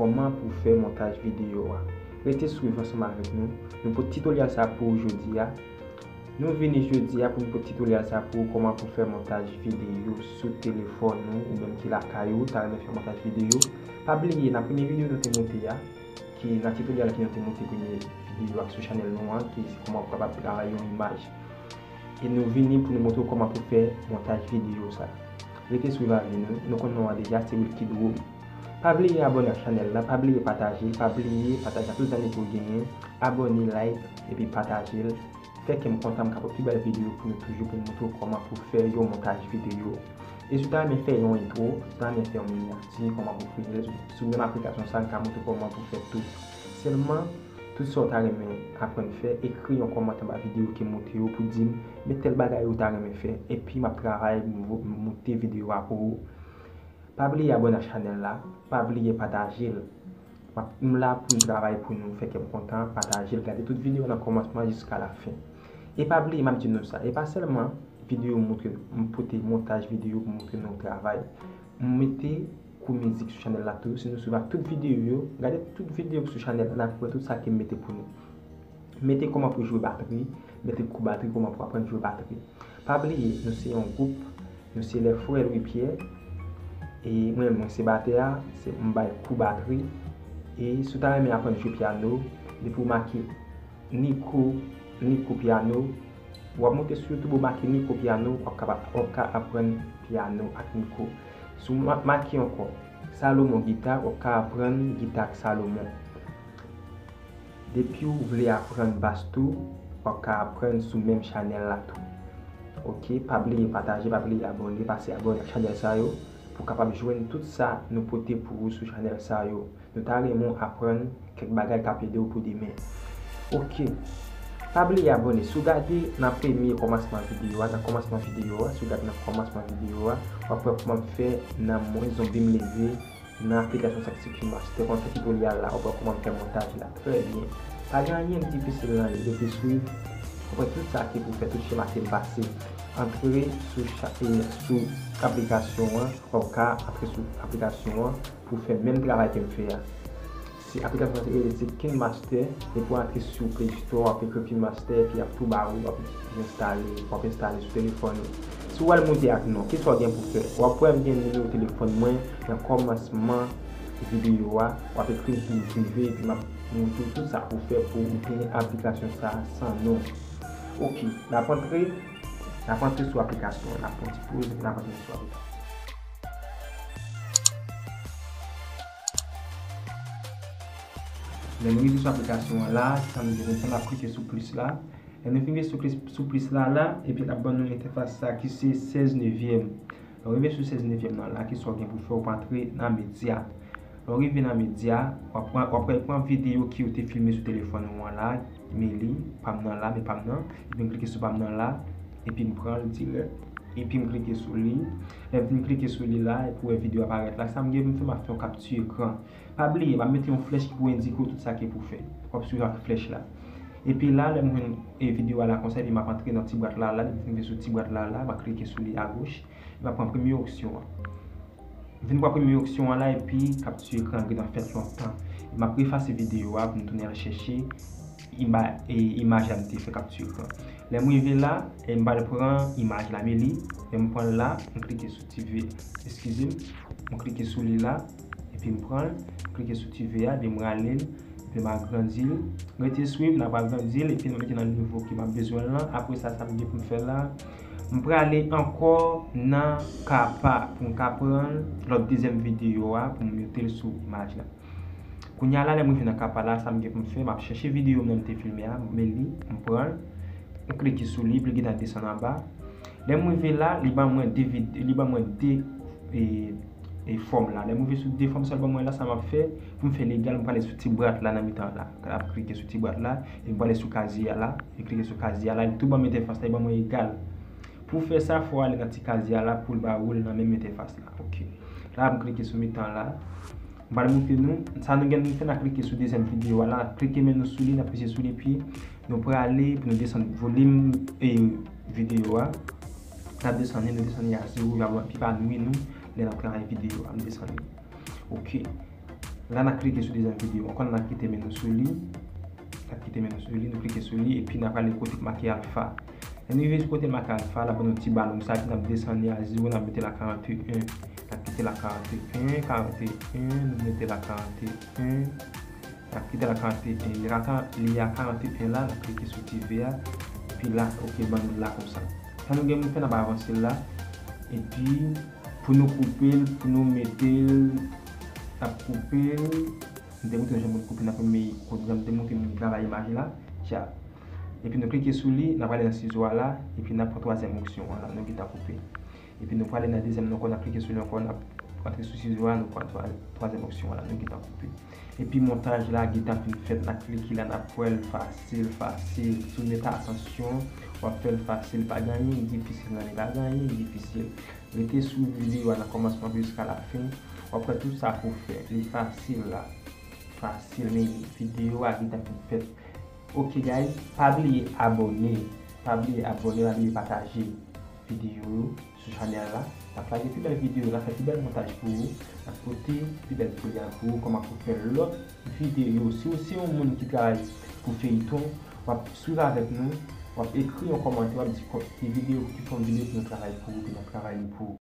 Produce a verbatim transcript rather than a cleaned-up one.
Kòman pou fè montaj videyo a. Rete swiv ansanm avèk nou. Nou pote titoryal sa pou ou jodi a. Nou vini jodi a pou nou pote titoryal sa pou ou, kòman pou fè montaj videyo sou telefòn ou, ou menm ki lakay ou, ta renmen fè montaj videyo. Pa bliye, nan premye videyo nou te monte a, ki nan titoryal ki nou te monte premye videyo a sou chanèl nou an, ki se kòman pou kapab travay yon imaj. E nou vini pou nou montre w kòman pou fè montaj videyo sa. Rete swiv avè nou, nou konn non an deja, se Wilky Dro. Pa bliye abòne ak chanèl la, pa bliye pataje, pa bliye pataje ak tout zanmi ke w genyen, abòne, like, epi pataje l. Fè kè m kontan, m ka pote pi bèl videyo pou nou toujou, pou nou montre w kòman pou fè yon montaj videyo. E si w ta renmen fè yon entwo, si w ta renmen fè yon minyati, kòman pou fè l, sou, sou menm aplikasyon sa, n ka montre w kòman pou fè tou. Sèlman, tout sa w ta renmen aprann fè, ekri yon kòmantè anba videyo ki montre yo pou di m, men tèl bagay ou ta renmen fè, epi m ap travay, m vo-, m monte videyo a pou ou. Pa bliye abòne ak chanèl la, pa bliye pataje l. M ap, m la pou m travay pou nou, fè kè m kontan, pataje l, gade tout videyo nan kòmansman jiska lafen. E pa bliye, m ap di nou sa, e pa sèlman videyo m montre, m pote montaj videyo pou montre nou travay. M mete kou mizik sou chanèl la tou, si nou swiv ak tout videyo yo, gade tout videyo sou chanèl la, n ap wè tout sa ke m mete pou nou. Mete kòman pou jwe batri, mete kou batri, kòman pou aprann jwe batri. Pa bliye, nou se yon gwoup, nou se Les Frères Louis Pierre, e mwen menm, mwen se batè a, se m bay kou batri, e si w ta renmen aprann jwe pyano, depi w make Nico, Nico Piano, w ap monte sou YouTube, ou make Nico Piano, w ap kapab, w ap ka aprann pyano ak Nico. Si w ma-, make ankò Salomon Gita, w ap ka aprann gita ak Salomon. Depi w vle aprann bas tou, w ap ka aprann sou menm chanèl la tou. Oke, pa bliye pataje, pa bliye abòne, pase abòne ak chanèl sa yo pou w kapab jwenn tout sa nou pote pou ou sou chanèl sa yo. Nou ta renmen w aprann kèk bagay k ap ede w pou demen. Oke. Pa bliye abòne. Si w gade nan premye kòmansman videyo a, nan kòmansman videyo a, si w gade nan kòmansman videyo a, w ap wè kòman m fè nan mwen zonbi m leve nan aplikasyon sa ki se KineMaster, kòman fè titoryal la, w ap wè kòman m fè montaj la. Trè byen. Pa gen anyen k difisil nan li, rete swiv. W ap wè tout sa ki pou fè, tout chema ke m pase. Antre sou cha-, e, sou aplikasyon an, w ap ka antre sou aplikasyon an pou fè menm travay ke m fè a. Si aplikasyon sa se rele se KineMaster, depi w antre sou Play Store, w ap ekri KineMaster, epi y ap tou ba ou, w ap enstale, w ap enstale sou telefòn ou. Si w al monte ak non, kisa w gen pou fè? W ap wè m gen nimewo telefòn mwen nan kòmansman videyo a, w ap ekri m sou prive, epi m ap montre w tout sa pou fè pou w gen aplikasyon sa a san non. Oke, n ap antre, n ap antre sou aplikasyon an, n ap pran ti poz, epi n ap antre sou aplikasyon. Lè nou rive sou aplikasyon an la, sa nou dwe fè, n ap klike sou plis la. Lè nou fin rive sou plis, sou plis la la, epi l ap ban nou entèfas sa ki se sèz nevyèm. Lè w rive sou sèz nevyèm nan la, kisa w gen pou fè, w pou antre nan medya. Lè w rive nan medya, w ap pran, w ap pran videyo ki ou te filme sou telefòn ou an la, men li, pa m nan la, men pa m nan, epi m klike sou pa m nan la, epi m pran l dirèk, epi m klike sou li. Lè m fin klike sou li la, epi w wè videyo a parèt la, sa m gen pou m fè, m ap fè yon kapti ekran. Pa bliye, m ap mete yon flèch ki pou endike w tout sa ki pou fè. W ap swiv ak flèch la. Epi la, lè m jwenn, e, videyo a la konsa, epi m ap antre nan ti bwat la, la, lè m fin rive sou ti bwat la, la, m ap klike sou li agoch, epi m ap pran premye opsyon an. M vin pran premye opsyon an la, epi kapti ekran an gentan fèt lontan. E m ap efase videyo a pou m tounen al chèche ima-, e, imaj la m te fè kapti ekran. Lè m rive la, e m pral pran imaj la, men li, lè m pran l la, m klike sou ti V, eskize m, m klike sou li la, epi m pran l, m klike sou ti V a, epi m rale l, epi m agrandi l. Rete swiv, n ap agrandi l, epi n ap mete nan nivo ke m ap bezwen l lan. Apre sa, sa m gen pou m fè la, m prale ankò nan Canva pou m ka pran lòt dezyèm videyo a, pou m moute l sou imaj la. Kounye a la, lè m rive nan Canva la, sa m gen pou m fè, m ap chèche videyo m nan m te filme a, men li, m pran l, m klike sou li, epi l gentan desann anba. Lè m rive la, li ban mwen de vid-, li ban mwen de, e, e fòm la. Lè m rive sou de fòm sa l ban mwen la, sa m ap fè, pou m fè l egal, m prale sou ti bwat la nan mitan la. M ap klike sou ti bwat la, e m prale sou kazye a la, e klike sou kazye a la, li tou ban m entèfas la, li ban mwen egal. Pou fè sa, fò w ale nan ti kazye a la pou l ba ou l nan menm entèfas la. Oke. La, m klike sou mitan la. M pral montre nou, sa nou gen pou fè, n a klike sou dezyèm videyo a la, n a klike men nou sou li, n a peze sou li, epi nou prale pou nou desann volim, e, videyo a. N ap desann li, nou desann li a zewo, epi pa nwi nou lè n ap travay videyo a, nou desann li. Oke. La, n ap klike sou dezyèm videyo ankò, n ap kite men nou sou li. N ap kite men nou sou li, nou klike sou li, epi n ap ale kote k make alfa. Lè nou rive sou kote make alfa, l ap ban nou ti balon sa, epi n ap desann li a zewo, n ap mete l a karanteyen. N ap kite l a karanteyen, karanteyen, nou mete l a karanteyen. N ap kite l a karanteyen. Li a ka-, li a karanteyen la, n ap klike sou ti ve a. Epi la, oke, ban nou l la konsa. Sa nou gen pou fè, n ap avanse l la. Epi, pou nou koupe l, pou nou mete l, n ap koupe l. M te montre nou jan pou n koupe nan premye kou, jan m te montre nou travay imaj la. Tcha. Epi nou klike sou li, n ap ale nan sizo a la, epi n ap pran twazyèm opsyon an la, nou gentan koupe. Epi nou prale nan dezyèm nan ankò, n ap klike sou li ankò, n ap antre sou sizo a, nou pran twa-, twazyèm opsyon an la, nou gentan koupe. Epi montaj la gentan fin fèt, n ap klike la, n ap wè l fasil, fasil. Si w mete atansyon, w ap fè l fasil, pa gen anyen ki difisil nan li, pa gen anyen ki difisil. Rete sou videyo a nan kòmansman pou jiska lafen, w ap wè tout sa pou w fè. Li fasil la. Fasil, men videyo a gentan fin fèt. Ok guys, pa bliye abòne. Pa bliye abòne, pa bliye pataje videyo yo sou chanèl la. N ap lage pi bèl videyo, n ap fè pi bèl montaj pou ou, n ap pote pi bèl koulye pou ou, kòman pou fè lòt videyo. Si w se yon moun ki travay pou feyton, w ap swiv avèk nou, w ap ekri yon kòmantè, w ap di ki videyo, ki fòm videyo pou nou travay pou ou, pou n ap travay li pou ou.